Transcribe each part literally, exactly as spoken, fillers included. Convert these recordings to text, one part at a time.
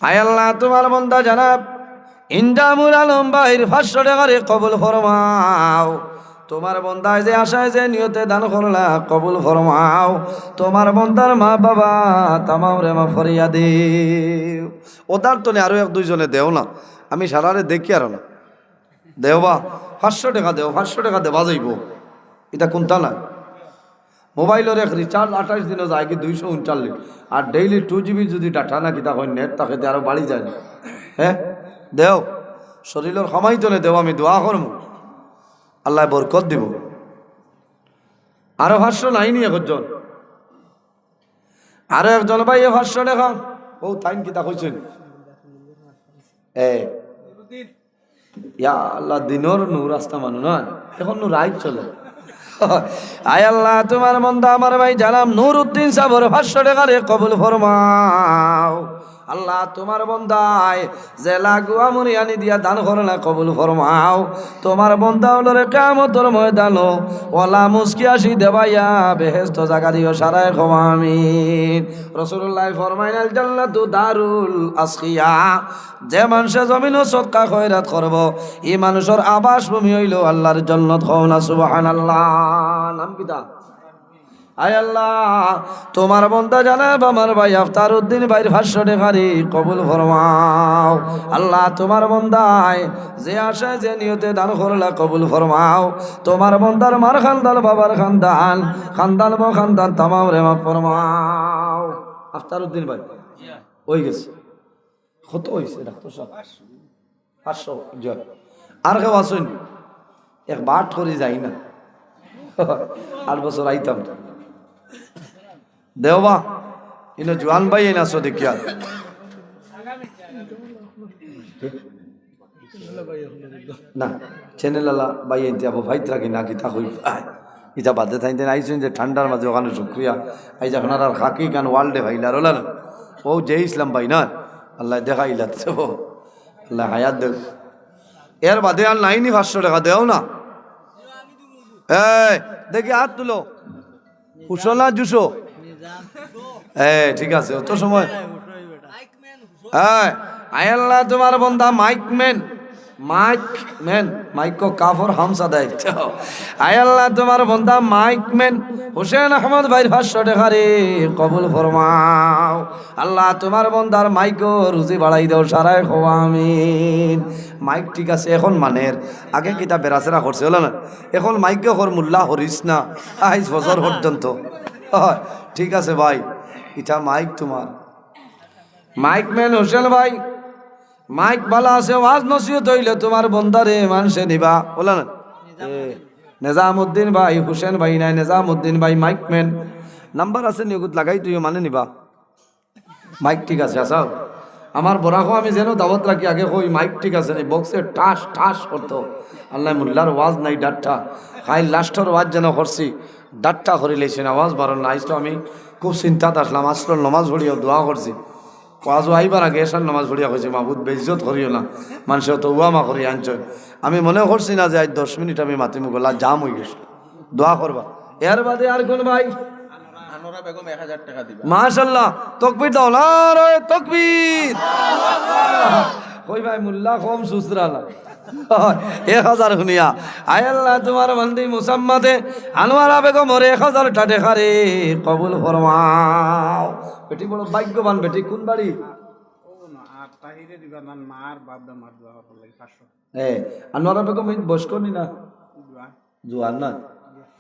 আয় আল্লাহ, তুমার বন্দা জনাব ইন্দামুল আলম ভাইর পাঁচশো টেকারে কবুল ফরমাও। তুমার বন্দায় যে আশায় যে নিয়তে দান করলা, কবুল ফরমাও। তুমার বন্দার মা বাবা তামামরে মাফ করিয়া দিও। অতার তনে আরো এক দুইজনে দেও না, আমি সারারে দেখিয়ার না। দেও বা, পাঁচশো টেকা দেও, পাঁচশো টেকা দেওয়া যাইবো। ইটা কুন্তা না? মোবাইলর এক recharge আঠাইশ দিনো যায়গি দুইশো ঊনচল্লিশ, আর daily two GB যুদি data না কিতা কইন net থাকে, তে আরো বাড়ি যায় না। হে, দেও, শরীলর কামাই তনে দেও, আমি দোয়া করমু, আল্লায় বরকত দিবো। আরো পাঁচশো নাইনি একজন? আরো একজন ভাইয়ে পাঁচশো টেকা। ও তাইন কিতা কইছইন? এ, ইয়া আল্লাহ, দিনর নূর আস্তা মানু না, এখন নূর রাইত চলে। আয় আল্লাহ, তুমার বন্দা আমার ভাই জনাব নুরুদ্দিন সাবর পাঁচশো টেকারে কবুল ফরমাও। আল্লাহ, তুমার বন্দায় যে লাগুয়া মনি আনি দিয়া দান করলা, কবুল ফরমাও। তুমার বন্দা অকলরে কিয়ামতর ময়দানো অলা মুচকি হাসি দেবাইয়া বেহেস্তো জাগা দিও, সারায় কও আমিন। রাসুলুল্লায় ফরমাইন, "আল জান্নাতু দারুল আসকিয়া।" যে মানষে জমিনো সদকা খয়রাত করবো, ই মানুষর আবাস ভূমি অইলো আল্লার জন্নত। কও না সুবহানাল্লাহ। নাম কিতা? আয় আল্লাহ, তুমার বন্দা জনাব আমার ভাই আফতার উদ্দিন ভাইর পাঁচশো টেকারে কবুল ফরমাও। আল্লাহ, তুমার বন্দায় যে আশায় যে নিয়তে দান করলা, কবুল ফরমাও। তুমার বন্দার মার খান্দান, বাবার খান্দান, খান্দান বখান্দান তামামরে মাফ ফরমাও। আফতার উদ্দিন ভাই, অইগেছে। কত অইছে ডাক্তার সাব? পাঁচশো। জি। আর কেউ আছইন? এক বাট করি যাই না। আট বছর আইতাম তো। দেও বা, ইনো জুয়ান ভাইয়াইন আছো দেখিয়া। না, channel আলা ভাইয়াইনতে আবু ফাইত রাখি না, কিতা কই? ইতা বাদে থাইন থাইন আইছইন যে ঠান্ডার মাঝে অখানো শুক্রিয়া। আইজ আপনারার খাকি কান world এ ফাইলার অলা না। ও যে ইসলাম ভাই না, আল্লায় দেখাইলা তো। আল্লায় হায়াত দেউক। এর বাদে আর নাইনি পাঁচশো টেকা, দেও না। এই, দেখি আত তুলো। হুশো না জুশো? এই, ঠিক আছে, অত সময়। এই, আয় আল্লাহ, তুমার বন্দা mic man, mic man, mic কো কাফর হামসা দেয়। আয় আল্লাহ, তুমার বন্দা মাইক ম্যান হুসেন আহমদ ভাইর পাঁচশো টেকারে কবুল ফরমাও। আল্লাহ, তুমার বন্দার মাইকো রুজি বাড়াই দেও, সারায় কও আমিন। মাইক ঠিক আছে, এখন মানের, আগে কিতা বেড়াছেড়া করছে, অলা না? এখন মাইকো কর মোল্লা করিস না, আইজ ফজর পর্যন্ত। অয়, ঠিক আছে ভাই, ইটা মাইক তুমার। মাইক ম্যান হুসেন ভাই, মাইক ভালা আছে, ওয়াজ নসিহত অইলে তুমার বন্দারে মানষে নিবা, অলা না? এ, নিজামুদ্দিন ভাই, হুসেন ভাই নায়, নিজামুদ্দিন ভাই, মাইক ম্যান। নাম্বার আছে নি, অগুত লাগাই তুইও মানে নিবা। মাইক ঠিক আছে, আসাও। আমার বরাকো আমি যেন দাওয়াত রাখি, আগে কই মাইক ঠিক আছে নি, বক্সে ঠাস ঠাস করতো। আল্লায় মোল্লার ওয়াজ নাই ডাট্টা। কাইল লাস্টর ওয়াজ যেন করছি, ডাট্টা করিলাইছি না, ওয়াজ বারর না। আইজ তো আমি খুব চিন্তাত আছলাম, আছরর নমাজ পড়িয়াও দোয়া করছি। ওয়াজো আইবার আগে এশার নমাজ পড়িয়া কইছি, "মাবুদ, বেইজ্জত করিও না, মানষে অত উয়ামা করি আনছইন।" আমি মনে করছি না যে আইজ দশ মিনিট আমি মাতিমু, গলা জাম অইগেছে। দোয়া করবা। এর বাদে আর কুন ভাই? আনোয়ারা বেগম এক হাজার টেকা দিবা। মাশাআল্লাহ, তকবীর দাও, নারায়ে তকবীর। কই ভাই, মোল্লা কম সুসরা না। এক হাজার হুনিয়া। আয় আল্লাহ, তুমার বান্দি মুসাম্মাদে আনোয়ারা বেগমর এক হাজার টেকারে কবুল ফরমাও। বেটি বড় ভাগ্যবান বেটি, কুন বাড়ি? ও না, আর তাহিরে দিবা না, মার বাপ দা মার দোয়া করলে পাঁচশো। এ, আনোয়ারা বেগম এই বয়স্ক নি না? দোয়া। জুয়ান না?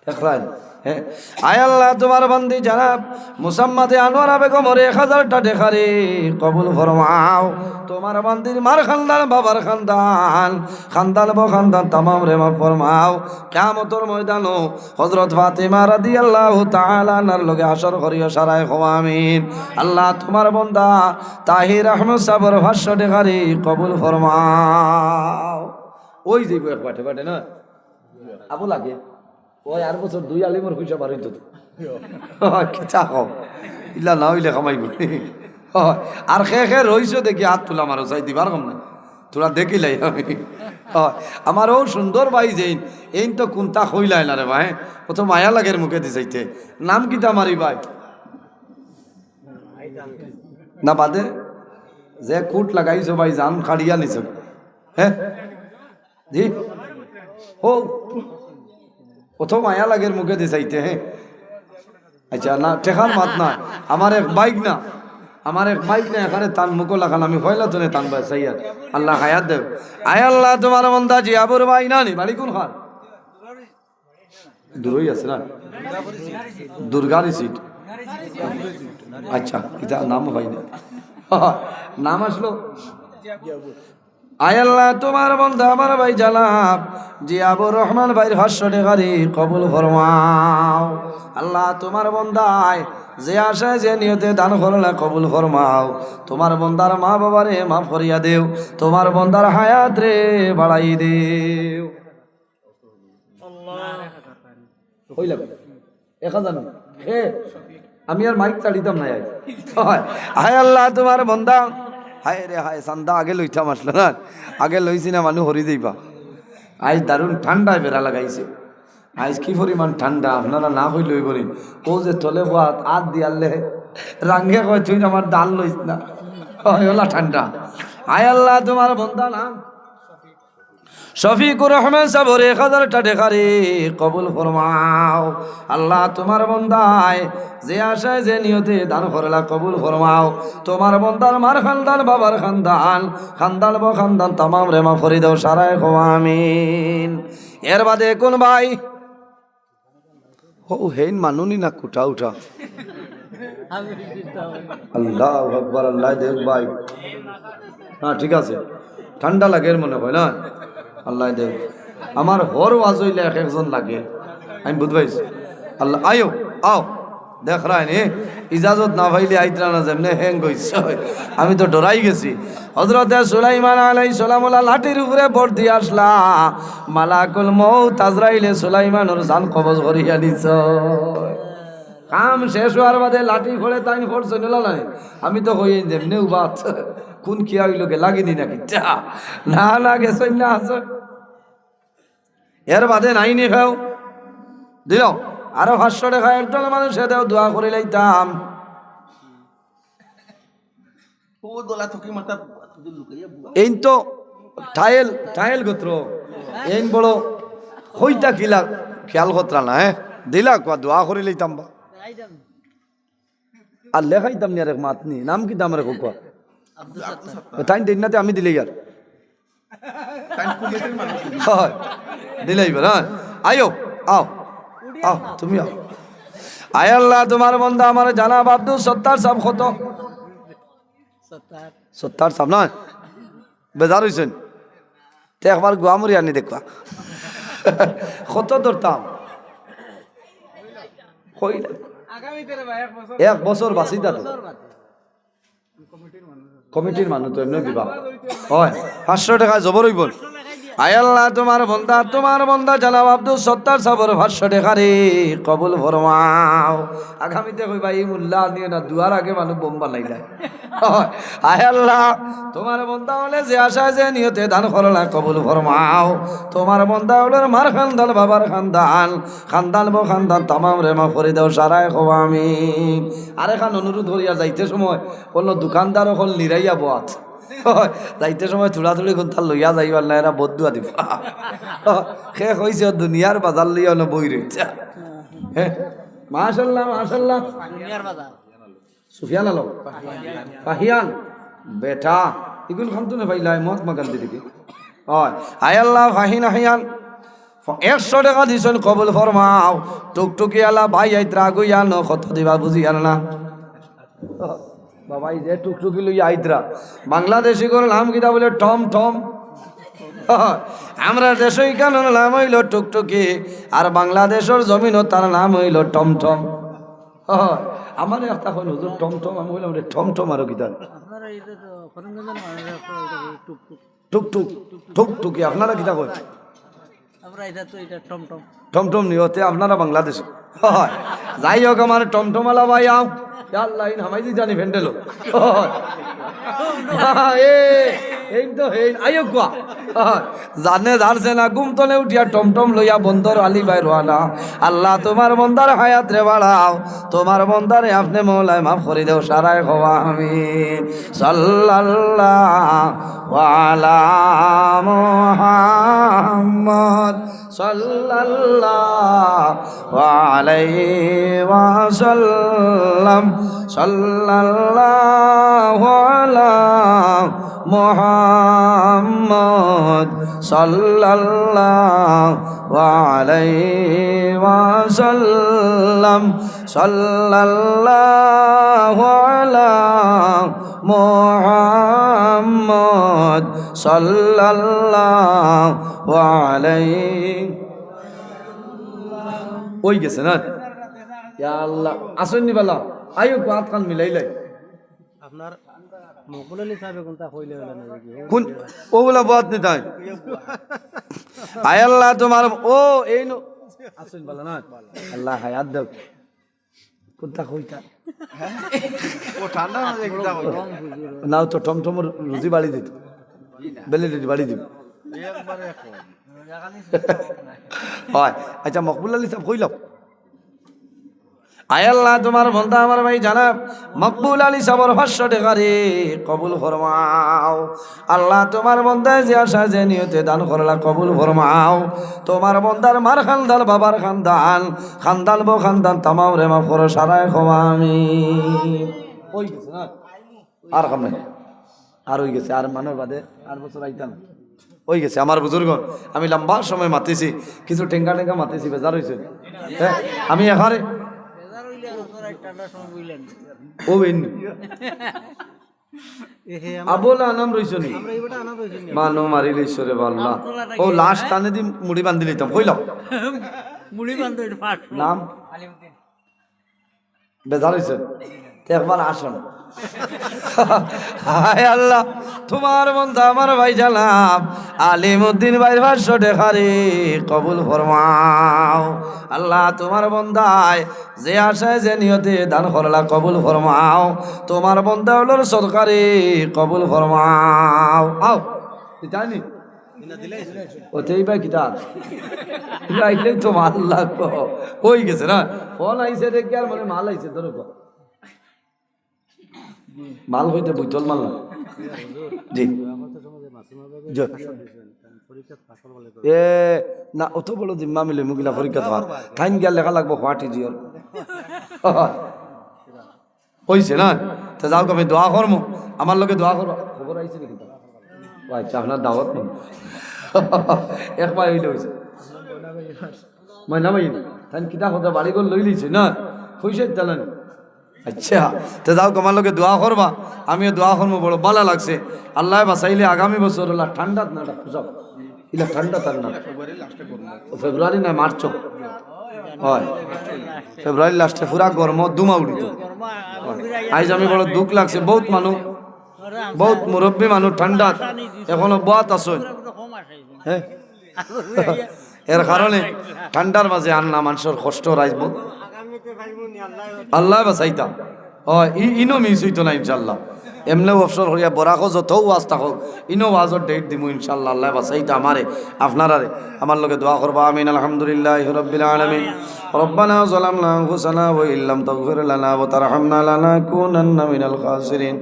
দেখরায়? হে। আয় আল্লাহ, তুমার বান্দি জনাব মুসাম্মাদে আনোয়ারা বেগমর এক হাজার টেকারে কবুল ফরমাও। তুমার বান্দির মার খান্দান, বাবার খান্দান, খান্দান বখান্দান তামামরে মাফ ফরমাও। কিয়ামতর ময়দানো হযরত ফাতেমা রাদিয়াল্লাহু তাআলা আনহার লগে হাশর করিও, সারায় কও আমিন। আল্লাহ, তুমার বন্দা তাহির আহমদ সাবর পাঁচশো টেকারে কবুল ফরমাও। অই যাইবো এক বাটে বাটে না? আবু লাগে। অই আর বছর দুই আলিমর পয়সা বার অইতো তো। কিতা কও? ইলা না অইলে কামাইবো নি। আর কে কে রইছো দেখি আত তুলা মারো, চাই দিবার কম না। থুড়া দেখিলাই আমি। আমার অউ সুন্দর ভাই যেইন, এইন তো কুন্তা কইলায় না রে ভাই। অত মায়া লাগের মুখেদি চাইতে। নাম কিতা মারি ভাই? না বাদে? যে কুট লাগাইছো ভাই, জান কাড়িয়া নিছো। হ্যাঁ? জি? ও, অত মায়া লাগের মুখেদি চাইতে, হ্যাঁ? আচ্ছা, না, টেকার মাত না। আমার এক ভাইগ্না, আমার এক ভাইগ্না এখানে তান মুখো লাখান, আমি পয়লা তনে তান ভাই চাইয়ার। আল্লাহ হায়াত দেও। আয় আল্লাহ, তুমার বন্দা জিয়াবুর ভাই নানি, বাড়ি কুনখান? দূরই আছে না? দুর্গারি সিট। আচ্ছা, ইটা নাম পাই না। নাম আসলো। আয় আল্লাহ, তুমার বন্দা আমার ভাই জনাব জিয়াবুর রহমান ভাইর পাঁচশো টেকারি কবুল ফরমাও। আল্লাহ, তুমার বন্দায় যে আশায় যে নিয়তে দান করলা কবুল ফরমাও। তুমার বন্দার মা বাবারে মাফ করিয়া দেও, তুমার বন্দার হায়াতরে বাড়াই দেও। কইলাম, এক হাজার না। এ, আমি আর মাইক ছাড়িতাম না আজ। হয়। হায় আল্লাহ, তুমার বন্দা। হায় রে হায়, চান্দা আগে লইতাম আসলো না। আগে লইছি না, মানুষ হরি যাইবা। আজ দারুণ ঠান্ডায় বেড়া লাগাইছে। আজ কি পরিমাণ ঠান্ডা, আপনারা না হইলে হইব নি। ও যে তলে বাত, আত দিয়ালে, রাঙ্গে কয়, "তুই আমার দান লইস না।" হয়, ওলা ঠান্ডা। হায় আল্লাহ, তুমার বন্দা না। শফিকুর রহমান সাবর এক হাজার টেকারি কবুল ফরমাও। আল্লাহ, তুমার বন্দায় যে আশায় যে নিয়তে দান করলা কবুল ফরমাও। তুমার বন্দার মার খান্দান, বাবার খান্দান, খান্দান বো খান্দান তামামরে মাফ করি দেও, সারায় কও আমিন। এর বাদে কুন ভাই? ও, হেইন মানুনি না কুটা উঠা। আল্লাহু আকবার, আল্লাহ দেখ ভাই। হ্যাঁ, ঠিক আছে, ঠান্ডা লাগের মনে হয় না? আল্লাহ দেখ। আমার হর ওয়াজ অইলে এক একজন লাগে, আমি বুঝ পাইছি। আল্লাহ, আয়ো, আও। দেখরায় নি, ইজাজত না পাইলে আইতরা না, যেমনে হ্যাং অইছে। আমি তো ডরাই গেছি। হযরতে সুলাইমান আলাইহিস সালাম ওলা লাঠির উপরে ভর দিয়া আসলা, মালাকুল মউত আজরাইলে সুলাইমানর জান কবজ করিয়া নিছে। কাম শেষ অওয়ার বাদে লাঠি পড়ে তাইন পড়ছইন ওলা নাই। আমি তো কই, "এই যেমনে উবাত, কুন কিয়া অইলো, গেলাগি নি না কিতা?" না, না, গেছইন না, আছইন। এর বাদে নাই নি কেউ। দিল, আরো পাঁচশো টেকা একজন মানুষে দেও, দোয়া করি লাইতাম। ও গলা থকি মাথা দূর লুকাইয়া বুয়া। এইন তো টাইল, টাইল গোত্র। এইন বড় কইতা কিলা খেয়াল করতরা না, হ্যাঁ? দিলা কুয়া দোয়া করি লইতাম বা। আর লেখাইতাম নি আর এক মাত নি। নাম কিতা আমার কুয়া? আব্দুল সাত্তার। তাইন দেইন না তে আমি দিলে ইয়ার। তাইন কুয়েতের মানুষ। হয়। দিলে এবার, হ্যাঁ? আয়ো, আও। আও, তুমি আও। আয় আল্লাহ, তুমার বন্দা আমার জনাব আব্দুল সত্তার সাব কত? সত্তার। সত্তার সাব না? বেজার অইছইন? তে একবার গুয়ামুরি আনি দেখবা। কত ধরতাম? কই না? আগামীতে রে ভাই, এক বছর। এক বছর বাঁচি তা তো। কমিটির মানুষ তো এমনি দিবা। হয়, পাঁচশো টেকা জবর অইব। আয় আল্লাহ, তুমার বন্দা, তুমার বন্দা জনাব আব্দুল সত্তার সাবর পাঁচশো টেকারি কবুল ফরমাও। আগামীতে কইবা, "এই মোল্লা আনিও না, দুয়ার আগে মানুষ বোম বানাইলায়।" আয় আল্লাহ, তুমার বন্দা অকলে যে আশায় যে নিয়তে দান করলা কবুল ফরমাও। তুমার বন্দা অকলর মার খান্দান, বাবার খান্দান, খান্দান বো খান্দান তামামরে মাফ করি দেও, সারায় কও আমিন। আরেকখান অনুরোধ করিয়া যাইতে সময় অন্য দোকানদার অকল নিরাইয়া বওয়াত। যাইতে সময় থুড়া থুড়ি কুন্তা লইয়া যাইবার না, এরা বদদুয়া দিবা। কে কইছে ও দুনিয়ার বাজার লইয়া অন্য বই রইছে। হ্যাঁ, মাশাল্লাহ, মাশাল্লাহ। দুনিয়ার বাজার। সুফিয়ান আলম। ফাহিয়ান। বেটা। ইগুন খান তো নে পাইলা, মহাত্মা গান্ধী দেখি। হয়। আয় আল্লাহ, ফাহিন আহিয়ান। ফ-, একশো টেকা দিছইন, কবুল ফরমাও। টুকটুকি আলা ভাই আইতরা, আগুইয়া ন, কত দিবা বুঝিয়ার না। বাবা, এই যে টুকটুকি লইয়া আইতরা, বাংলাদেশি গরুর নাম কিতা বলে? Tom Tom. আমরা দেশো ইখানর নাম অইলো টুকটুকি, আর বাংলাদেশর জমিনো তার নাম অইলো টমটম। আমার একটা কইন, "হুজুর, টমটম?" আমি কইলাম, "রে, টমটম আরো কিতা?" আপনারা এটা তো ফরিদগঞ্জের মানুষ, আপনারা এটা বলে টুকটুক। টুকটুক, টুকটুকি, আপনারা কিতা কইন? আমরা এটা তো, এটা টমটম। টমটম নি, অতে আপনারা বাংলাদেশি। হয়। যাই হোক, আমার টমটমআলা ভাই আও। ইয়া আল্লাহ, ইন হামাই দি জানি ফেন্ডেলো। এ, এইন তো এইন, আইও গুয়া। জানে জানছে না, ঘুম তনে উঠিয়া টমটম লইয়া বন্দর আলী ভাই রওয়ানা। আল্লাহ, তুমার বন্দার হায়াতরে বাড়াও, তুমার বন্দারে আপনে মওলায় মাফ করি দেও, সারায় কও আমিন। সাল্লাল্লাহু আলা মুহাম্মদ, সাল্লাল্লাহু আলাইহি ওয়াসাল্লাম, সাল্লাল্লাহু আলা মুহাম্মদ, সাল্লাল্লাহু আলাইহি ওয়াসাল্লাম, সাল্লাল্লাহু আলা মুহাম্মদ, সাল্লাল্লাহু আলাইহি। অই গেছে না? ইয়া আল্লাহ, আছইন নি বালা? আইও, আতখান মিলাইলাই। আপনার মকবুল আলী সাহেব কোনটা কইলে হইল না নাকি? কোন? ও বলা বাত নি তাই? আয় আল্লাহ, তুমার, ও, এইন আছইন বালা না? আল্লাহ হায়াত দেও। কোনটা কইতা? ও ঠান্ডা না দেখি তা কইতা। নাও তো টমটমর রুজি বাড়ি দিত। ভ্যালিডিটি বাড়ি দিব। একবারে এখন। অয়, আচ্ছা, মকবুল আলী সাহেব কইলাম। আয় আল্লাহ, তুমার বন্দা আমার ভাই জনাব মকবুল আলী সাহেবর পাঁচশো টেকারে কবুল ফরমাও। আল্লাহ, তুমার বন্দায় যে আশায় যে নিয়তে দান করলা কবুল ফরমাও। তুমার বন্দার মার খান্দান, বাবার খান্দান, খান্দান বো খান্দান তামামরে মাফ করো, সারায় কও আমিন। অই গেছে না? আর কাম নাই। আর অই গেছে, আর মানর বাদে আর বছর আইতাম। অই গেছে, আমার বুজুর্গ, আমি লম্বা সময় মাতিছি, কিছু টেঙ্গা টেঙ্গা মাতিছি, বেজার অইছে। হ্যাঁ, আমি এখানে ও বেন আবুল আনাম রইছনি। মানু মারি লইছো রে বাল্লা। ও লাস্ট টানে দি মুড়ি বান্ধি লইতাম, কইলাম। মুড়ি বান্ধো, এটা ফাট। নাম? বেজার অইছে। তে একবার আসুন। হায় আল্লাহ, তুমার বন্দা আমার ভাই জনাব আলিমউদ্দিন ভাইর পাঁচশো টেকারে কবুল ফরমাও। আল্লাহ, তুমার বন্দায় যে আশায় যে নিয়তে দান করলা কবুল ফরমাও। তুমার বন্দা অকলর সদকারে কবুল ফরমাও। আও, ইতানি। ও, তে ইবা কিতা? ইবা আইলেই তো মাল লাগবো। অই গেছে না? ফোন আইছে দেখি আর মনে মাল আইছে, ধরো গো। মাল কইতে বুতল মাল না। জি। জি। এ, না, অত বড় জিম্মা মিলে মুগিলা পরীক্ষা তো আর। টাইম গিয়া লেখা লাগবো, what is your? অইছে না? তে যাউক, আমি দোয়া করমু, আমার লগে দোয়া করবা। খবর আইছে নি কিতা? ও আচ্ছা, আপনার দাওয়াত নেই। একবার অইলে অইছে। ময়না ভাই, তাই কিতা কথা বাড়ি ঘর লই লিছে না? পয়সা দিতা না নি? আচ্ছা, তে যাউক, আমার লগে দোয়া করবা, আমিও দোয়া করমু, বড় বালা লাগছে। আল্লায় বাঁচাইলে আগামী বছর অলা ঠান্ডাত না, এটা বুঝাও। ইলা ঠান্ডা তার না। ও ফেব্রুয়ারি না মার্চ? অয়। ফেব্রুয়ারি লাস্টে পুরা গরম, ধুমা উড়িত। অয়। আইজ আমি বড় দুখ লাগছে, বউত মানু, বউত মুরব্বি মানু ঠান্ডাত এখনো বওয়াত আছইন। হ্যাঁ? এর কারণে ঠান্ডার মাঝে আর না মানষর কষ্ট রাইব। আল্লায় বাঁচাইতা। অয়, ই-, ইনো মিস অইতো না ইনশাআল্লাহ। এমনে অবসর করিয়া বরাকো যত ওয়াজ থাকউক, ইনো ওয়াজর ডেট দিমু ইনশাআল্লাহ। আল্লায় বাঁচাইতা আমারে, আপনারারে, আমার লগে দোয়া করবা। আমিন। আলহামদুলিল্লাহি রাব্বিল আলামিন। ربنا ظلمنا أنفسنا وإن لم تغفر لنا وترحمنا لنكونن من الخاسرين.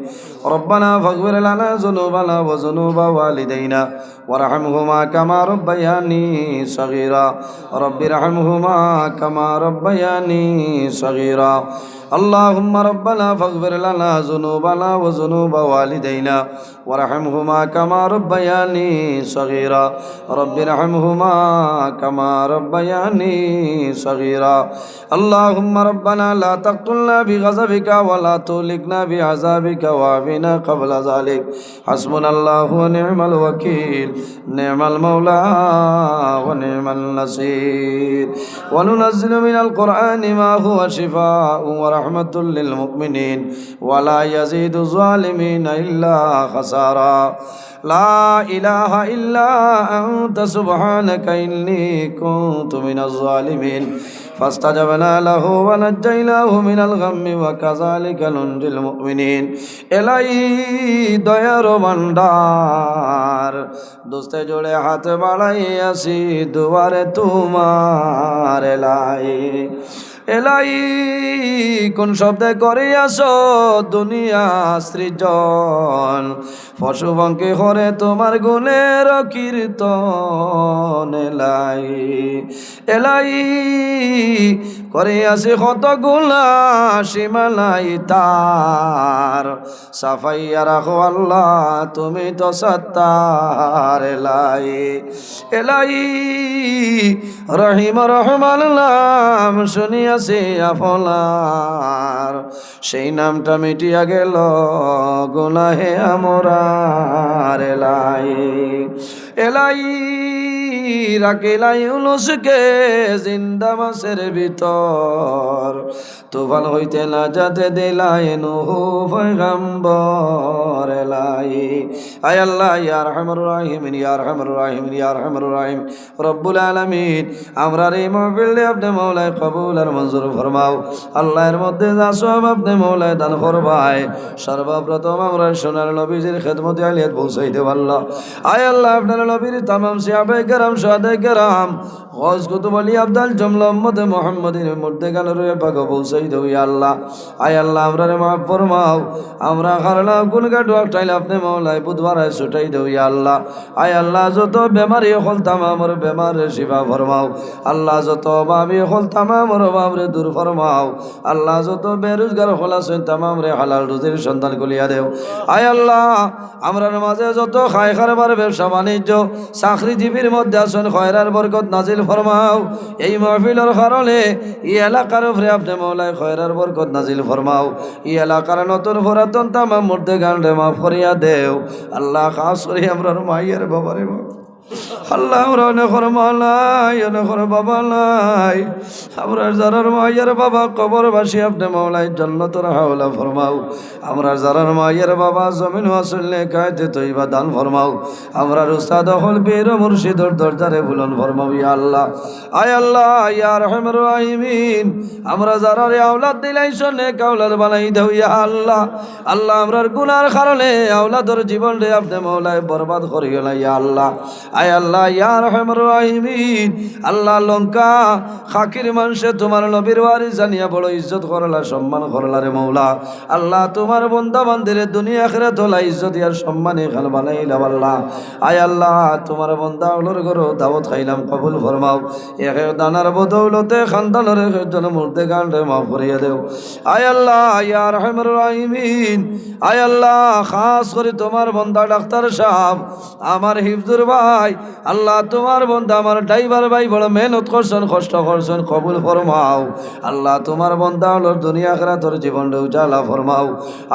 ربنا فاغفر لنا ذنوبنا وذنوب والدينا وارحمهما كما ربياني صغيرا. رب ارحمهما كما ربياني صغيرا. اللهم ربنا فاغفر لنا ذنوبنا وذنوب والدينا وارحمهما كما ربياني صغيرا. رب ارحمهما كما ربياني صغيرا. اللهم ربنا لا تقتلنا بغضبك ولا تهلكنا بعذابك وعافنا قبل ذلك. حسبنا الله ونعم الوكيل، نعم المولى ونعم النصير. وننزل من القرآن ما هو شفاء ورحمة للمؤمنين، ولا يزيد الظالمين إلا خسارا. لا إله إلا أنت سبحانك إني كنت من الظالمين. فاستجبنا له ونجيناه من الغم وكذلك ننجي المؤمنين। এলাহি দয়ার ভান্ডার, দোস্তে জোড়ে হাত বাড়াইয়াছি দুয়ারে তোমার এলাহি। এলাহি, কোন শব্দে করিয়াছ দুনিয়া সৃজন, পশু পঙ্খী করে তোমার গুণের কীর্তন এলাহি। এলাহি, করিয়াছি কত গুনা সীমা নাই তার, সাফাইয়া রাখো আল্লাহ, তুমি তো সত্তার এলাহি। এলাহি, রহিম রহমান নাম শুনিয়াছি আপনার, সেই নামটা মিটিয়া গেল গুনাহে আমরার এলাহি। এলাহি, রাখিলা ইউনুসকে জিন্দা মাছের ভিতর, তুফান হইতে নাজাত দিলায় নূহ পয়গম্বর এলাহি। আয় আল্লাহ, ইয়া আরহামার রাহিমিন, ইয়া আরহামার রাহিমিন, ইয়া আরহামার রাহিমিন, রব্বুল আলামিন, আমরার এই মাহফিলরে আপনে মওলায় কবুল আর মঞ্জুর ফরমাও। আল্লাহ, এর মধ্যে যা সওয়াব আপনে মওলায় দান করবায়, সর্বপ্রথম আমরার সোনার নবীজির খেদমতে আলিয়াত পৌঁছাই দেও আল্লাহ। আয় আল্লাহ, আপনার নবীর তামাম সাহাবায়ে কেরাম, শুহাদায়ে কেরাম, গউস কুতুব আউলিয়া আবদাল জুমলা উম্মতে মুহাম্মদীর মুর্দেগানর রুহে পাকো পৌঁছাই দেও ইয়া আল্লাহ। আয় আল্লাহ, আমরারে মাফ ফরমাও। আমরা খারাপ গুনাগার অকটাইলে আপনে মওলায় বুধবারায় ছুটাই দেও ইয়া আল্লাহ। আয় আল্লাহ, যত বেমারি অকল তামামর বেমাররে শিফা ফরমাও। আল্লাহ, যত অভাবী অকল তামামর অভাবরে দূর ফরমাও। আল্লাহ, যত বেরুজগার অকল আছইন তামামরে হালাল রুজির সন্ধান খুলিয়া দেও। আয় আল্লাহ, আমরার মাঝে যত খায় কারবার, ব্যবসা বাণিজ্য, চাকরিজীবীর মধ্যে আছইন, খয়রার বরকত নাজিল ফরমাও। এই মাহফিলর কারণে এই এলাকার উপরে আপনে মওলায় খয়রার বরকত নাজিল ফরমাও। এই এলাকার নতুন পুরাতন তামাম মুর্দেগানরে মাফ করিয়া দেও। আল্লাহ, খাস করি আমরার মাইয়ার বাবারে মাফ। আল্লাহ, আমরার অনেকর মা নাই, অনেকর বাবা নাই। আমরার যারার মাইয়ার বাবা কবরবাসী, আপনে মওলায় জান্নাতর হাওলা ফরমাও। আমরার যারার মাইয়ার বাবা জমিনো আছইন, নেক হায়াতে তৈবা দান ফরমাও। আমরার উস্তাদ অকল পীর মুর্শিদর দরজারে বুলন্দ ফরমাও ইয়া আল্লাহ। আয় আল্লাহ, ইয়া আরহামার রাহিমিন, আমরা যারারে আওলাদ দিলাইছো, নেক আওলাদ বানাই দেও ইয়া আল্লাহ। আল্লাহ, আমরার গুনার কারণে আওলাদর জীবনরে আপনে মওলায় বরবাদ করিও না ইয়া আল্লাহ। আয় আল্লাহ, ইয়া আরহামার রাহিমিন, আল্লাহ, লঙ্কা খাকির মানষে তুমার নবীর ওয়ারিস জানিয়া বড় ইজ্জত করলা, সম্মান করলা রে মওলা। আল্লাহ, তুমার বন্দা বান্দিরে দুনিয়া আখিরাত অলা ইজ্জত আর সম্মানী খান বানাইলাও আল্লাহ। আয় আল্লাহ, তুমার বন্দা অকলর ঘরো দাওয়াত খাইলাম, কবুল ফরমাও। এক এক দানার বদৌলতে খান্দানর এক একজন মুর্দেগানরে মাফ করিয়া দেও। আয় আল্লাহ, ইয়া আরহামার রাহিমিন, আয় আল্লাহ, খাস করি তুমার বন্দা ডাক্তার সাব, আমার হিফজুর ভাই, আল্লাহ, তুমার বন্দা আমার ড্রাইভার ভাই বড় মেহনত করছইন, কষ্ট করছইন, কবুল ফরমাও। আল্লাহ, তুমার বন্দা অকলর দুনিয়া আখিরাতর জীবনরে উজালা ফরমাও।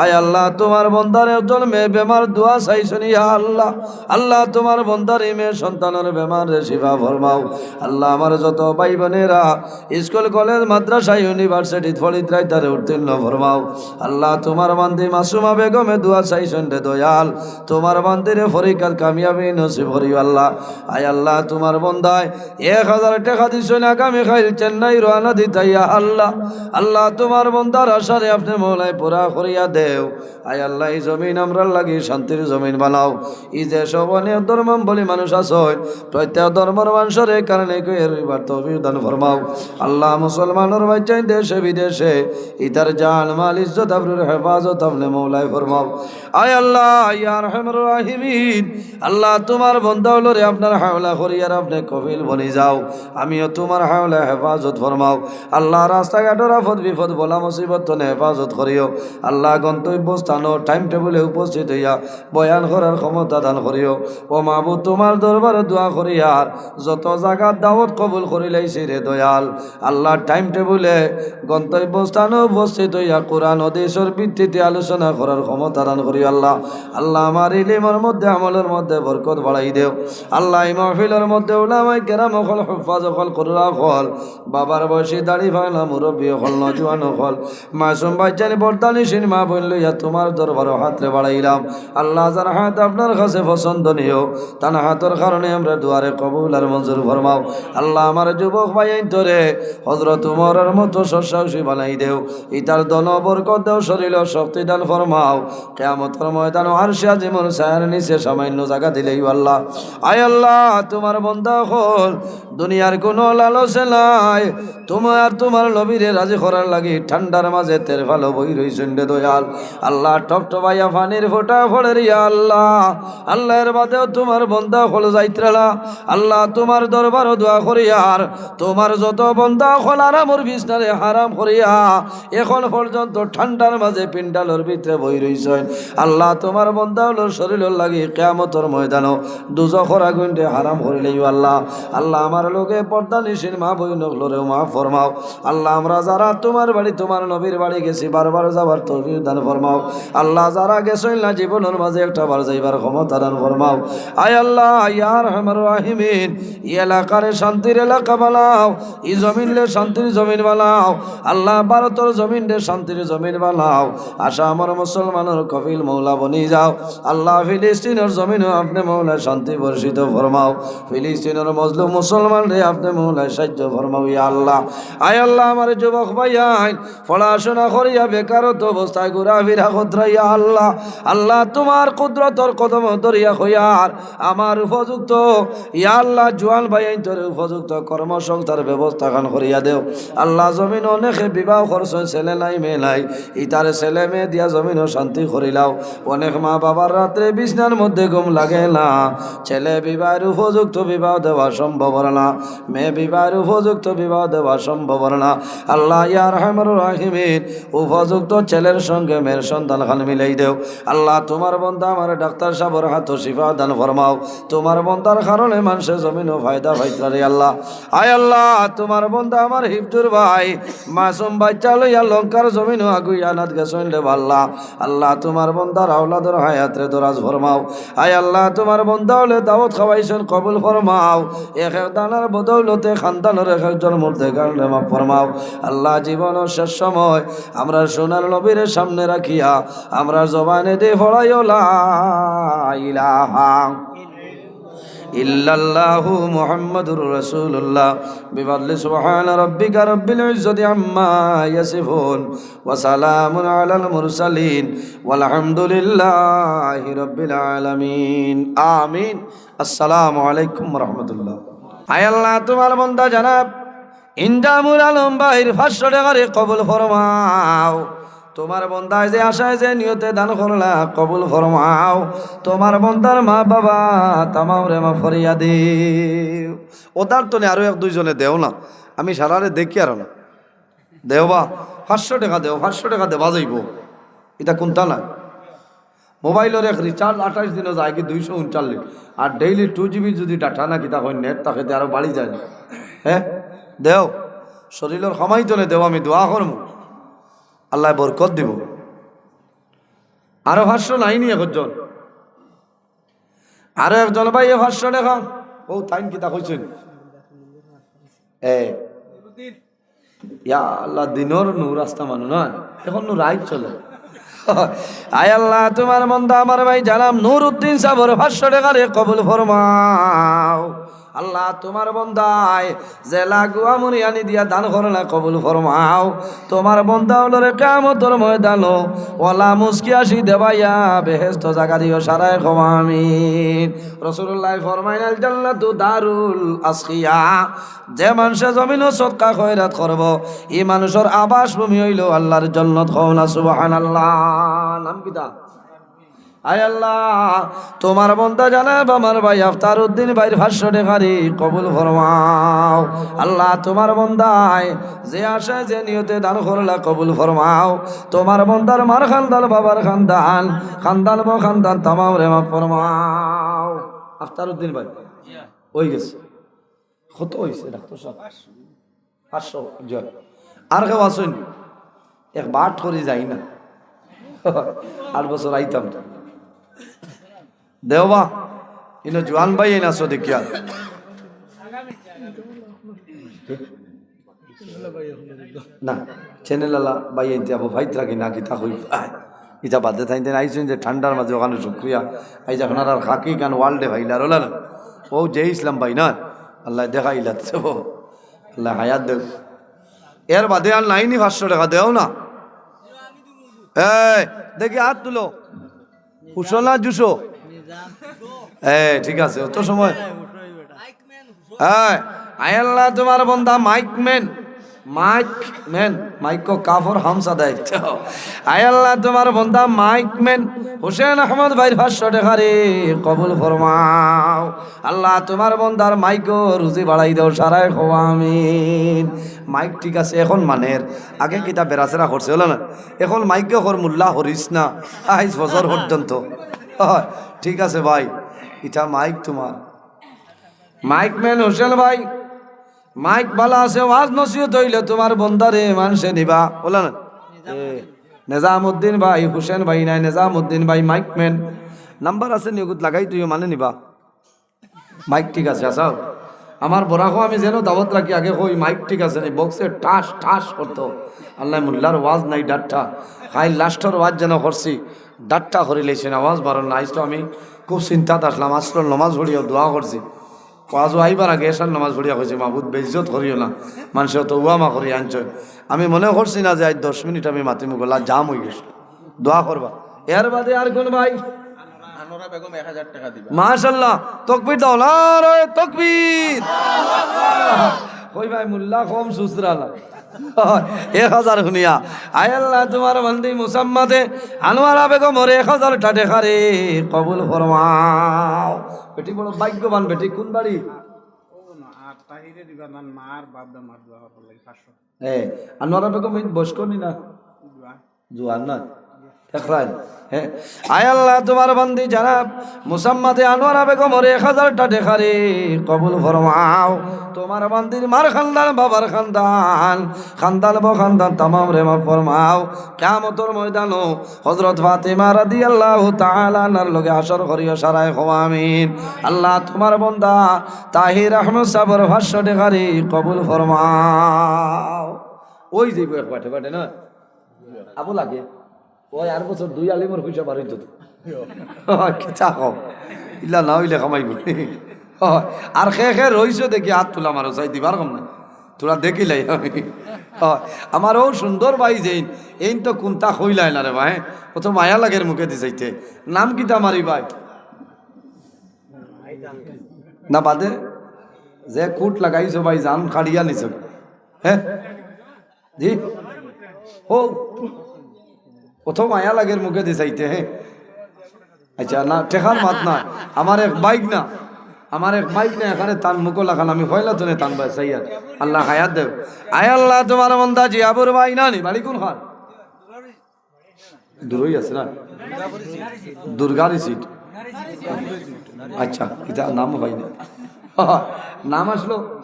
আয় আল্লাহ, তুমার বন্দার একজন মেয়ে বেমার, দোয়া চাইছইন ইয়া আল্লাহ। আল্লাহ, তুমার বন্দার এই মেয়ে সন্তানর বেমাররে শিফা ফরমাও। আল্লাহ, আমার যত ভাই বোনেরা স্কুল, কলেজ, মাদ্রাসা, ইউনিভার্সিটিত পড়িতরা তারারে উত্তীর্ণ ফরমাও। আল্লাহ, তুমার বান্দি মাসুমা বেগমে দোয়া চাইছইন রে দয়াল, তুমার বান্দিরে পরীক্ষাত কামিয়াবি নসিব করিও আল্লাহ। আয় আল্লাহ, তুমার বন্দায় এক হাজার টেকা দিছইন, আগামী কাইল চেন্নাই রওয়ানা দিতা ইয়া আল্লাহ। আল্লাহ, তুমার বন্দার আশারে আপনে মওলায় পুরা করিয়া দেও। আয় আল্লাহ, ই জমিন আমরার লাগি শান্তির জমিন বানাও। ই যে সব অনেক ধর্মাবলম্বী মানুষ আছইন, প্রত্যেক ধর্মর মানষরে কারণে কইয়া রইবার তৌফিক দান ফরমাও। আল্লাহ, মুসলমানর বাচ্চাইন দেশে বিদেশে, ইতার জান, মাল, ইজ্জত, আবরুর হেফাজত আপনে মওলায় ফরমাও। আয় আল্লাহ, ইয়া আরহামার রাহিমিন, আল্লাহ, তুমার বন্দা অকলরে আপনার হাওলা করিয়ার আপনে কফিল বনি যাও। আমিও তুমার হাওলা হেফাজত ফরমাও। আল্লাহ, রাস্তাঘাটর আফত বিপদ, বলা মুসিবত তনে হেফাজত করিও। আল্লাহ, গন্তব্যস্থানো টাইম টেবুলে উপস্থিত অইয়া বয়ান করার ক্ষমতা দান করিও। ও মাবুদ, তুমার দরবারো দোয়া করিয়ার যত জাগাত দাওয়াত কবুল করিলাইছি রে দয়াল, আল্লাহ, টাইম টেবুলে গন্তব্যস্থানো উপস্থিত অইয়া কোরআন হাদিসর ভিত্তিতে আলোচনা করার ক্ষমতা দান করিও আল্লাহ। আল্লাহ, আমার ইলিমর মধ্যে, আমলর মধ্যে বরকত বাড়াই দেও আল্লাহ। এই মাহফিলর মধ্যে উলামায়ে কেরাম অকল, হুফাজ অকল, কুররা অকল, বাবার বয়সী দাড়ি পাকনা মুরব্বি অকল, নওজোয়ান অকল, মাসুম বাচ্চাইন, পর্দানিশীন মা বইন লইয়া তুমার দরবারো হাতরে বাড়াইলাম। আল্লাহ, যার হাত আপনার কাছে পছন্দনীয়, তান হাতর কারণে আমরার দোয়ারে কবুল আর মঞ্জুর ফরমাও। আল্লাহ, আমার যুবক ভাইয়াইন্তরে হযরত উমরর মতো সৎসাহসী বানাই দেও। ইতার ধন বরকত দেও, শরীলো শক্তি দান ফরমাও। কিয়ামতর ময়দানো আরশে আজিমর ছায়ার নিচে সামান্য জাগা দিলাইও আল্লাহ। আয় আল্লাহ, তুমার বন্দা অকল দুনিয়ার কুনু লালসে নায়, তুমার, তুমার নবীরে রাজি করার লাগি ঠান্ডার মাঝে তেরফালো বই রইছইন রে দয়াল। আল্লাহ, টপটপাইয়া পানির ফোঁটা পড়ের ইয়া আল্লাহ। আল্লাহ, এর বাদেও তুমার বন্দা অকল যাইত্রা না। আল্লাহ, তুমার দরবারো দোয়া করিয়ার, তুমার যত বন্দা অকল আরামর বিছনারে হারাম করিয়া অখন পর্যন্ত ঠান্ডার মাঝে পিন্ডালর ভিতরে বই রইছইন, আল্লাহ, তুমার বন্দা অকলর শরীলর লাগি কিয়ামতর ময়দানো দুজখর আগুইনরে হারাম করিলাইও আল্লাহ। আল্লাহ, আমার লগে পর্দানিশীন মা বইন অকলরেও মাফ ফরমাও। আল্লাহ, আমরা যারা তুমার বাড়ি, তুমার নবীর বাড়ি গেছি, বারবার যাওয়ার তৌফিক দান ফরমাও। আল্লাহ, যারা গেছইন না, জীবনর মাঝে একটা বার যাইবার ক্ষমতা দান ফরমাও। আয় আল্লাহ, ইয়া আরহামার রাহিমিন, ই এলাকারে শান্তির এলাকা বানাও, ই জমিনরে শান্তির জমিন বানাও। আল্লাহ, ভারতর জমিনরে শান্তির জমিন বানাও। আসামর মুসলমানর কফিল মৌলা বনি যাও। আল্লাহ, ফিলিস্তিনর জমিনো আপনে মৌলা শান্তি বর্ষিত ফরমাও। ফিলিস্তিনর মজলুম মুসলমানরে আপনে মৌলা সাহায্য ফরমাও, ইয়া আল্লাহ। আয় আল্লাহ, আমার যুবক ভাইয়াইন পড়াশোনা করিয়া বেকারত্ব অবস্থায় ঘুরাফিরা কররা, ইয়া আল্লাহ। আল্লাহ, তুমার কুদরতর কদমো ধরিয়া কইয়ার, আমার উপযুক্ত, ইয়া আল্লাহ, জোয়ান ভাইয়াইন্তরে উপযুক্ত কর্মসংস্থার ব্যবস্থা খান করিয়া দেও। আল্লাহ, জমিনো অনেকে বিবাহ করছইন, ছেলে নাই, মেয়ে নাই, ইতারে ছেলে মেয়ে দিয়া জমিনো শান্তি করিলাও। অনেক মা বাবার রাত্রে বিছনার মধ্যে ঘুম লাগে না, ছেলে বিবাহের উপযুক্ত বিবাহ দেওয়া সম্ভব অর না, মেয়ে বিবাহের উপযুক্ত বিবাহ দেওয়া সম্ভব অর না। আল্লাহ, ইয়া আরহামার রাহিমিন, উপযুক্ত ছেলের সঙ্গে মেয়ের সন্তান খান মিলাই দেও। আল্লাহ, তুমার বন্দা আমার ডাক্তার সাবর হাতো শিফা দান ফরমাও। তুমার বন্দার কারণে মানষে জমিনো ফায়দা পাইত্রা রে আল্লাহ। আয় আল্লাহ, তুমার বন্দা আমার হিফজুর ভাই মাসুম বাচ্চা লইয়া লঙ্কার জমিনো আগুইয়া আনাত গেছইন রে আল্লাহ। আল্লাহ, তুমার বন্দার আওলাদর হায়াতরে দরাজ ফরমাও। আয় আল্লাহ, তুমার বন্দা অকলে দাওয়াত খাওয়াইছইন, কবুল ফরমাও। এক এক দানার বদৌলতে খান্দানর এক একজন মুর্দেগানরে মাফ ফরমাও। আল্লাহ, জীবনর শেষ সময় আমরার সোনার নবীরে সামনে রাখিয়া আমরার জবানে দি পড়াইও লা ইলাহা ইল্লাল্লাহু মুহাম্মাদুর রাসূলুল্লাহ। বিফাদলি সুবহানা রাব্বিকা রাব্বিল ইজ্জাতি আম্মা ইয়াসিফুন, ওয়া সালামুন আলাল মুরসালিন, ওয়াল হামদুলিল্লাহি রাব্বিল আলামিন। আমিন। আসসালামু আলাইকুম ওয়া রাহমাতুল্লাহ। আয় আল্লাহ, তুমার বন্দা জনাব ইনজামুল আলম ভাইর পাঁচশো টেকারে কবুল ফরমাও। তুমার বন্দায় যে আশায় যে নিয়তে দান করলা, কবুল ফরমাও। তুমার বন্দার মা বাবা তামামরে মাফ করিয়া দিও। অতার তনে আরো এক দুইজনে দেও না, আমি সারারে দেখিয়ার না। দেও বা, পাঁচশো টেকা দেও, পাঁচশো টেকা দেওয়া যাইবো। ইতা কুন্তা না? মোবাইলর এক recharge আঠাইশ দিনো যায়গি দুইশো ঊনচল্লিশ, আর daily two GB যদি data না কিতা কয় net থাকে, তে আরো বাড়ি যায় না? হে, দেও, শরীলর কামাই তনে দেও, আমি দোয়া করমু, আল্লায় বরকত দিবো। আরো পাঁচশো নাইনি একজন, আরো একজন ভাইয়ে পাঁচশো টেকা, অউ তাইন কিতা কইছইন? এ, ইয়া আল্লাহ, দিনর নূর আস্তা মানু না, অখন নূর রাইত চলে। আয় আল্লাহ, তুমার বন্দা আমার ভাই জনাব নুরুদ্দিন সাবর পাঁচশো টেকারে কবুল ফরমাও। আল্লাহ, তুমার বন্দায় যে লাগুয়া মুনিয়ানি দিয়া দান করলা কবুল ফরমাও। তুমার বন্দা অকলরে কিয়ামতর ময়দানো অলা মুস্কি হাসি দেবাইয়া বেহেস্তো জাগা দিও, সারায় কও আমিন। রাসূলুল্লায় ফরমাইন, "আল জান্নাতু দারুল আসকিয়া।" যে মানষে জমিনো সদকা খয়রাত করবো, ই মানষর আবাসভূমি অইলো আল্লার জন্নত। কও না সুবহানাল্লাহ। নাম কিতা? আয় আল্লাহ, তুমার বন্দা জনাব আমার ভাই আফতার উদ্দিন ভাইর পাঁচশো টেকারে কবুল ফরমাও। আল্লাহ, তুমার বন্দায় যে আশায় যে নিয়তে দান করলা কবুল ফরমাও। তুমার বন্দার মার খান্দান, বাবার খান্দান, খান্দান বখান্দান তামামরে মাফ ফরমাও। আফতার উদ্দিন ভাই, অইগেছে। কত অইছে ডাক্তার সাব? পাঁচশো, জি। আর কেউ আছইন? এক বাট করি যাই না। আট বছর আইতাম তো। দেও বা, ইনো জোয়ান ভাইয়াইন আছো দেখিয়া। না, channel আলা ভাইয়াইন্তে আবু ফাইত রাখি না, কিতা কই? আয়, ইতা বাদে থাইন দেন আইছইন যে ঠান্ডার মাঝে অখানো শুক্রিয়া। আইজ আপনারার খাকি কান world-এ ভাইলার ওলার। ও যে ইসলাম ভাই না, আল্লায় দেখাইলা তো। আল্লায় হায়াত দেও। এর বাদে আর নাইনি পাঁচশো টেকা দেও না। এই, দেখি হাত তুলো। উশো না জুশো? এ, ঠিক আছে, অত সময়। হ্যাঁ, আয় আল্লাহ, তোমার বন্দা mic man, mic man, mic কো কাফর হামসা দেয়। আয় আল্লাহ, তোমার বন্দা মাইক ম্যান, হুসেন আহমদ ভাইর পাঁচশো টেকা রে কবুল ফরমাও। আল্লাহ, তোমার বন্দার মাইকো রুজি বাড়াই দেও, সারায় কও আমিন। মাইক ঠিক আছে, এখন মানের, আগে কিতা বেড়াছেড়া করছে, হলো না? এখন মাইকে কর, মোল্লা করিস না, আইজ ফজর পর্যন্ত। হয়, ঠিক আছে ভাই, ইটা মাইক তোমার। মাইক ম্যান হোসেন ভাই, মাইক ভালা আছে, ওয়াজ নসিহত অইলে তোমার বন্দারে মানষে নিবা, বলে না? এ, নিজামুদ্দিন ভাই, হোসেন ভাই নাই, নিজামুদ্দিন ভাই, মাইক ম্যান। নাম্বার আছে নি, ওগুত লাগাই তুইও মানে নিবা। মাইক ঠিক আছে, আসাও। আমার বরাকো আমি যেন দাওয়াত রাখি, আগে কই, মাইক ঠিক আছে নি, বক্সে ঠাস ঠাস করতো। আল্লাহ, মোল্লার ওয়াজ নাই, ডাট্টা। খাই লাস্টর ওয়াজ যেন করছি, ডাট্টা করি লাইছে না, ওয়াজ বারো না। আইজ তো আমি খুব চিন্তাত আসলাম, আসলার নমাজ পড়িয়া দোয়া করছি। ওয়াজও আইবার আগে এশার নমাজ পড়িয়া কইছি, "মাবুদ, বেইজ্জত করিও না, মানষে তো উয়ামা করি আনছইন।" আমি মনে করছি না যে আইজ দশ মিনিট আমি মাতিমু, গলা জাম অইগেছে। দোয়া করবা। এর বাদে আর কোন ভাই? আনোয়ারা বেগম এক হাজার টেকা দিবা। মাশাআল্লাহ, তকবীর দাও, নারায়ে তকবীর। কই ভাই, মোল্লা কম সুসরা না। এক হাজার হুনিয়া। আয় আল্লাহ, তোমার বান্দি মুসাম্মাদে আনোয়ারা বেগমর এক হাজার টেকা রে কবুল ফরমাও। বেটি বড় ভাগ্যবান বেটি, কোন বাড়ি? ও না, আর তাহিরে দিবা না, মার বাপ দা মার দোয়া করলে পাঁচশো। এ, আনোয়ারা বেগম এই বয়স্ক নি না? জোয়ান না? দেখরাইন? হ্যাঁ। আয় আল্লাহ, তোমার বান্দি জনাব মুসাম্মাদে আনোয়ারা বেগমর এক হাজার টেকা রে কবুল ফরমাও। তোমার বান্দির মার খান্দান, বাবার খান্দান, খান্দান বখান্দান তামাম রে মাফ ফরমাও। কিয়ামতর ময়দানো হযরত ফাতেমা রাদিয়াল্লাহু তাআলা আনহার লগে হাশর করিও, সারায় কও আমিন। আল্লাহ, তোমার বন্দা তাহির আহমদ সাবর পাঁচশো টেকা রে কবুল ফরমাও। ওই যাইব এক বাটে বাটে না? আবু লাগে। ওই আর বছর দুই আলিমর পয়সা বাড়াইতো তো। কিতা কও? ইলা না অইলে কামাইব। আর খে খে রইছো দেখি হাত তুলা মারো, চাই দিবার কম না। তোরা দেখিলাই আমি। আমার ও সুন্দর ভাই যেইন, এইন তো কুন্তা কইলাই না রে ভাই। অত মায়া লাগের মুখে দি চাইতে। নাম কিতা মারি ভাই? না বাদে যে কুট লাগাইছো ভাই, জান কাড়িয়া নিছো। হ্যাঁ? জি? ও, অত মায়া লাগের মুখে দি চাইতে, হ্যাঁ? আচ্ছা, না, টেকার মাত না। আমার এক বাইক না, আমার এক বাইক না, এখানে তান মুখো লাখান, আমি পয়লা তনে তান ভাই চাইয়ার। আল্লাহ হায়াত দেও। আয় আল্লাহ, তোমার বন্দা জিয়াবুর ভাই না নি, বাড়ি কোন খান? দূরই আছে না? দুর্গার সিট। আচ্ছা, ইটা নাম হয় না। নাম আসলো।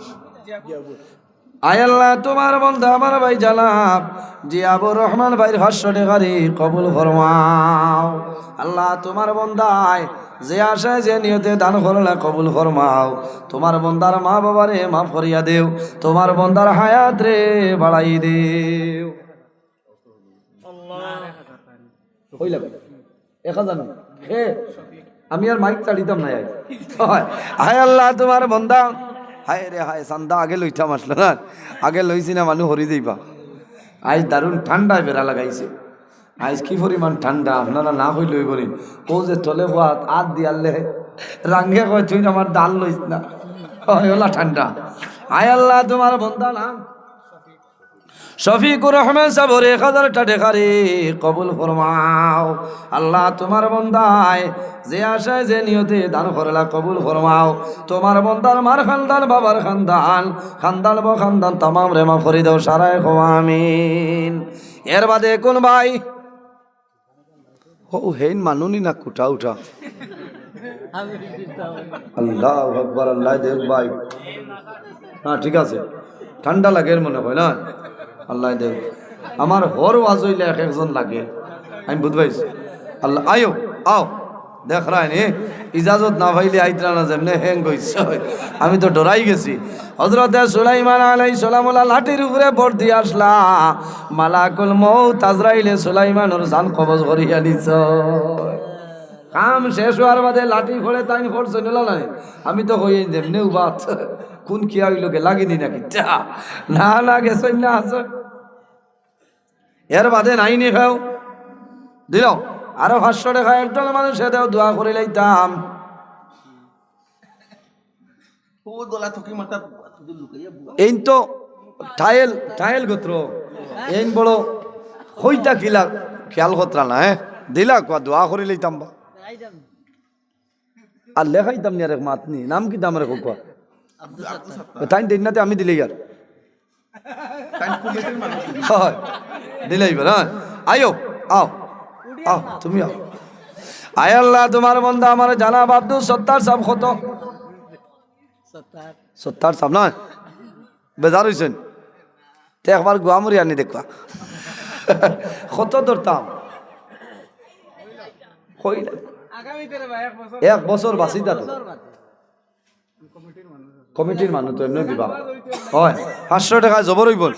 আয় আল্লাহ, তোমার বন্দা আমার ভাই জানাব জিয়াবুর রহমান ভাইর পাঁচশো টেকা রে কবুল ফরমাও। আল্লাহ, তোমার বন্দায় যে আশায় যে নিয়তে দান করলা কবুল ফরমাও। তোমার বন্দার মা বাবারে মাফ করিয়া দেও, তোমার বন্দার হায়াত রে বাড়াই দেও। কইলা, এক হাজার না? হে, আমি আর মাইক ছাড়িতাম না। আয়, হায় আল্লাহ, তোমার বন্দা। হায় রে হায়, চান্দা আগে লইতাম আসলো না, আগে লইছি না, মানুষ হরি যাইবা। আইজ দারুণ ঠান্ডায় বেড়া লাগাইছে। আইজ কি পরিমাণ ঠান্ডা, আপনারা না কইলে অইবো নি। ও যে তলে বাত, আত দিয়ালে, রাঙ্গে কয়, "তুই আমার দাল লইস না।" হয় ওলা ঠান্ডা। আয় আল্লাহ, তোমার বন্দা না। শফিকুর রহমান সাবর এক হাজার টেকা রে কবুল ফরমাও। আল্লাহ, তোমার বন্দায় যে আশায় যে নিয়তে দান করলা কবুল ফরমাও। তোমার বন্দার মার খান্দান, বাবার খান্দান, খান্দান বখান্দান তামাম রে মাফ করি দেও, সারায় কও আমিন। এর বাদে কোন ভাই? ও হেইন মানুনি না কুটা উঠা। আল্লাহু আকবার, আল্লাহ দেখ ভাই। না, ঠিক আছে, ঠান্ডা লাগের মনে হয় না? আল্লাহ দেখ, আমার হর ওয়াজ অইলে এক একজন লাগে, আমি বুঝবাইছি। আল্লাহ, আয়ো, আও। দেখরায়নি, ইজাজত না পাইলে আইতরা না, যেমনে হ্যাং অইছে। আমি তো ডরাই গেছি। হজরতে সুলাইমান আলাইহিস সালাম ওলা লাঠির উপরে ভর দিয়া আসলা, মালাকুল মউত আজরাইলে সুলাইমানর জান কবজ করিয়া নিছে। কাম শেষ অওয়ার বাদে লাঠি পড়ে তাইন পড়ছইন ওলা নাই। আমি তো কই, এই যেমনে উবাত, কোন কিয়া অইলো, গেলাগিনি নাকি? না, না, গেছইন না, আছইন। এর বাদে নাইনি কেউ। দিল, আরো পাঁচশো টেকা একজন মানুষে দেও, দোয়া করিলাইতাম। ও দলা থকি মাথা লুকাইয়া বুয়া। এইন তো টাইল, টাইল গোত্র। এইন বড় কইতা কিলা খেয়াল করতরা না, হ্যাঁ? দিলা কুয়া, দোয়া করিলাইতাম বা। আর লেখাইতাম নি আর এক মাত নি। নাম কিতা আমার কউক্কা? আব্দুল সাত্তার। তাইন দেইন না তে আমি দিলেই আর। তাইন কমিটির মানুষ। হয়। দিলেই বা, হ্যাঁ। আইও, আও। আও, তুমি আও। আয় আল্লাহ, তোমার বন্দা আমার জানাব আব্দুল সত্তার সাব কত? সত্তার। সত্তার সাব না? বেজার অইছইন? তে একবার গুয়া মুড়ি আনি দেখবা। কত ধরতাম? কইলা। আগামীতে রে ভাই, এক বছর। এক বছর বাঁচি থাকো। বছর বাদে। কমিটির মানুষ তো এমনি দিবা। হয়, পাঁচশো টেকা জবর অইবো।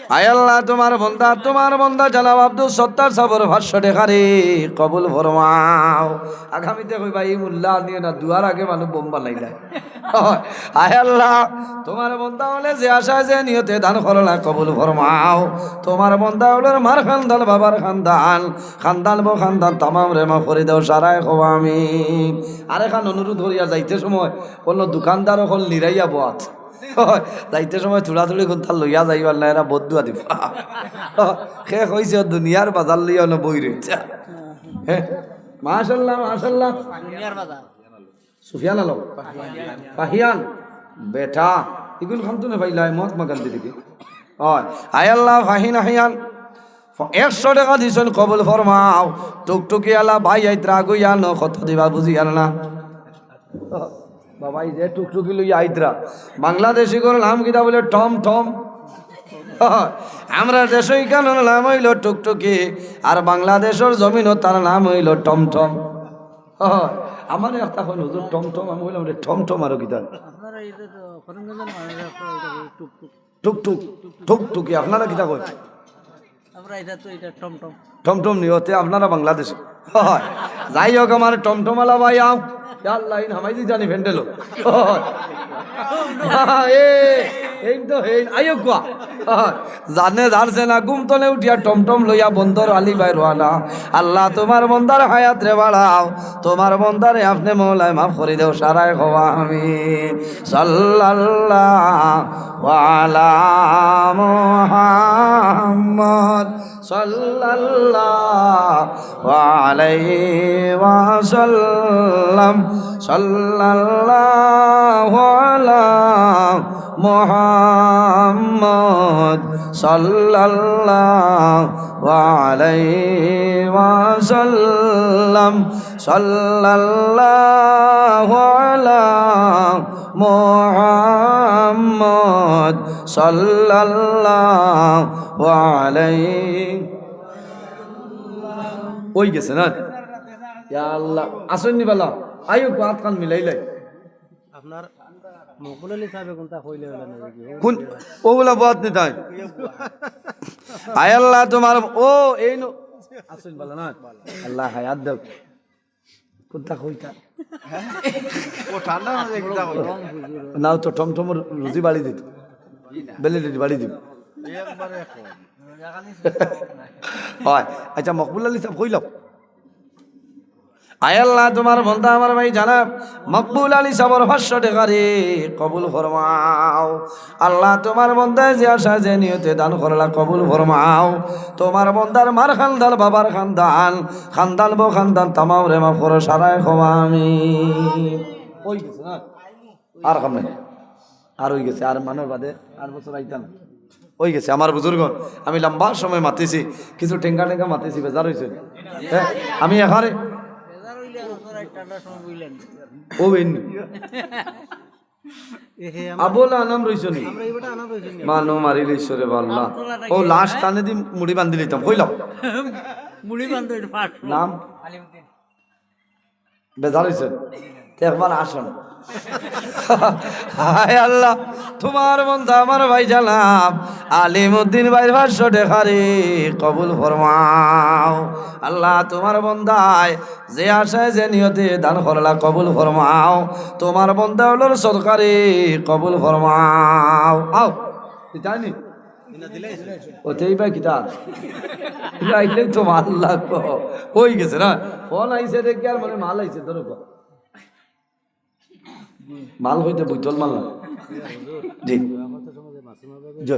আয় আল্লাহ, তোমার বন্দা, তোমার বন্দা জানাব আব্দুল সত্তার সাবর পাঁচশো টেকা রে, কবুল ফরমাও। আগামীতে কইবা, "এই মোল্লা আনিও না, দুয়ার আগে মানুষ বোম বানাইলা।" হয়, আয় আল্লাহ, তোমার বন্দা অকলে যে আশায় যে নিয়তে দান করলা, কবুল ফরমাও। তোমার বন্দা অকলর মার খান্দান, বাবার খান্দান, খান্দান বো খান্দান, তামামরে মাফ করি দেও, সারায় কও আমিন। আরেকখান অনুরোধ করিয়া যাইতে সময় অনো দোকানদার অকল নিরাইয়া বওয়াত। যাইতে সময় থুড়া থুড়ি কুন্তা লইয়া যাইবার না, এরা বদদুয়া দিবা। কে কইছে দুনিয়ার বাজার লইয়া অনো বই রইছে? হ্যাঁ, মাশাল্লাহ, মাশাল্লাহ। দুনিয়ার বাজার। সুফিয়ান আলম। ফাহিয়ান। বেটা। ইগুন খান তো নে ভাই লাই মহাত্মা গান্ধী দিকে। হয়। আয় আল্লাহ, ফাহিন আহিয়ান। ফ-, একশো টেকা দিছইন, কবুল ফরমাও। টুকটুকি আলা ভাই আইতরা, আগুইয়া ন, কত দিবা বুঝিয়ার না। বাবা, এই যে টুকটুকি লইয়া আইতরা, বাংলাদেশি করে নাম কিতা বলে? টমটম। আমরা দেশো ইখানর নাম অইলো টুকটুকি, আর বাংলাদেশর জমিনো তার নাম অইলো টমটম। আমার একটা কইন, "হুজুর, টমটম।" আমি কইলাম, "রে, টমটম আরো কিতা?" আপনারা এটা তো করিমগঞ্জের মানুষ, আপনারা এটা বলে টুকটুক। টুকটুক, টুকটুকি, আপনারা কিতা কইন? আমরা এটা তো, এটা টমটম। টমটম নি, অতে আপনারা বাংলাদেশি। হয়। যাই হোক, আমার টমটমআলা ভাই আও। ইয়া আল্লাহ, ইন হামাই দি জানি ফেন্ডেলো। হয়। এ, এইন তো হেইন, আইও কুয়া। হয়। জানে জানছে না, ঘুম তনে উঠিয়া টমটম লইয়া বন্দর আলি ভাই রওয়ানা। আল্লাহ, তোমার বন্দার হায়াত রে বাড়াও, তোমার বন্দারে আপনে মৌলায় মাফ করি দেও, সারায় কও আমিন। সাল্লাল্লাহু আলা মুহাম্মদ, সাল্লাল্লাহু আলাইহি ওয়াসাল্লাম, সাল্লাল্লাহু আলা মুহাম্মদ, সাল্লাল্লাহু আলাইহি ওয়াসাল্লাম, সাল্লাল্লাহু আলা মুহাম্মদ, সাল্লাল্লাহু আলাইহি। অই গেছে না? ইয়া আল্লাহ, আছইন নি বালা? আইও, আতখান মিলাইলাই। আপনার মকবুল আলী সাহেবে কুনটা কইলে অইলো না নাকি? কোন, অগুলা বওয়াত নি তাইন। আয় আল্লাহ, তোমার, ও, এইন আছইন বালা না? আল্লাহ হায়াত দেও। কুনটা কইতা? ও ঠান্ডা না যায় কিতা কইতা? নাও তো, টমটমর রুজি বাড়ি দিত। ভ্যালিডিটি বাড়ি দিব। একবারে কম। হয়। আচ্ছা, মকবুল আলী সাহেব কইলাম। আয় আল্লাহ, তোমার বন্দা আমার ভাই জানাব মকবুল আলী সাহেবর পাঁচশো টেকা রে কবুল ফরমাও। আল্লাহ, তোমার বন্দায় যে আশা যে নিয়তে দান করলা কবুল ফরমাও। তোমার বন্দার মার খান্দান, বাবার খান্দান, খান্দান বো খান্দান, তামামরে মাফ করো, সারায় কও আমিন। অই গেছে না? আর কাম নাই। আর অই গেছে, আর মানর বাদে আর বছর আইতাম। অই গেছে, আমার বুজুর্গ, আমি লম্বা সময় মাতিছি, কিছু টেঙ্গা টেঙ্গা মাতিছি, বেজার অইছে। হ্যাঁ, আমি এখানে ও বেন। আবুল আনাম রইছনি। মানু মারি লইছ রে বাল্লা। ও লাশ টানে দি মুড়ি বান্ধি লইতাম, কইলাম। মুড়ি বান্ধ নাম। আলিউদ্দিন। বেজার অইছইন? তে একবার আসুন। হায় আল্লাহ, তুমার বন্দা আমার ভাই জানাব আলিমউদ্দিন ভাইর পাঁচশো টেকারে কবুল ফরমাও। আল্লাহ, তুমার বন্দায় যে আশায় যে নিয়তে দান করলা কবুল ফরমাও। তুমার বন্দা অকলর সদকারে কবুল ফরমাও। আও, ইতানি? ও, তেই ভাই কিতা? ইলা আইলে তো মাল লাগবো। অই গেছে না? ফোন আইছে দেখি আর মনে মাল আইছে, ধরো গো। মাল অইতে বুতল মাল না। জি। জি।